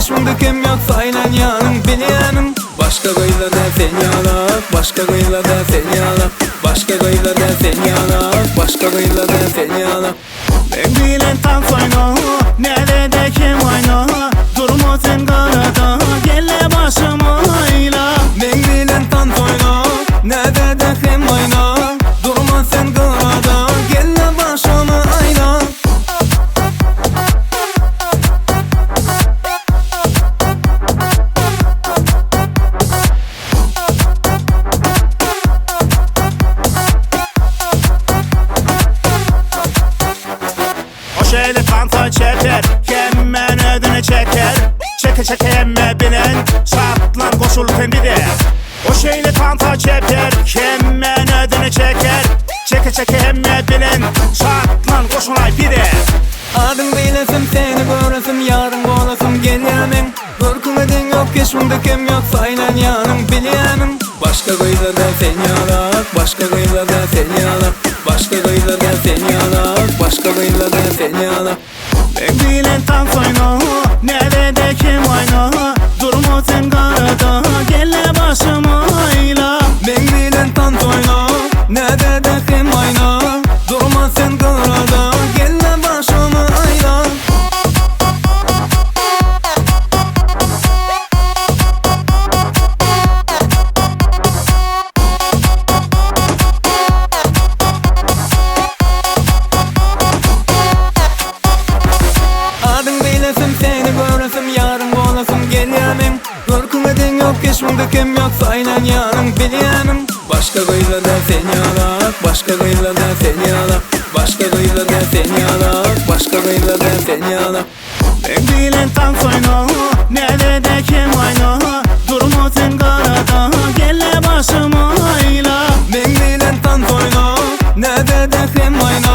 Keşbiňde kem ýok saýlan ýanyň bilýämiň Başga gyzlar däl sen ýalak Başga gyzlar däl sen ýalak Başga gyzlar däl sen ýalak Başga gyzlar däl sen ýalak Men bilen tans oýna, näzede hem oýna, Durma sen garada, gelle başymy aýla. Men bilen tans oýna, näzede hem oýna, Durma sen gyrada, gelle başymy aýla. O şeýle tansa çeper, hemmen özüne çeker, Çeke çeke hemme bilen, şatlan goşul sen bize. O şeýle tansa çeper, hemmen özüne çeker, Çeke çeke hemme bilen, şatlan goşulaý bize. Adyň bilesim, seni göresim, ýaryň bolasym gelýär meň. Görküňe deň ýok, keşbiňde kem ýok, saýlan ýanyň bilýämiň. Başga gyzlar däl sen ýalak, başga gyzlar däl sen ýalak, başga gyzlar däl sen ýalak, başga gyzlar däl sen ýalak. Men bilen tans oýna, näzede hem oýna, Durma sen garada, gelle başymy aýla. Men bilen tans oýna, näzede hem oýna, Durma sen gyrada, gelle başymy aýla. Adyň bilesim, seni göresim, ýaryň bolasym gelýär meň. Görküňe deň ýok, keşbiňde kem ýok, saýlan ýanyň bilýämiň. Başga gyzlar däl sen ýalak, başga gyzlar däl sen ýalak, başga gyzlar däl sen ýalak, başga gyzlar däl sen ýalak. Men bilen tans oýna, näzede hem oýna, Durma sen garada, gelle başymy aýla. Men bilen tans oýna, näzede hem oýna.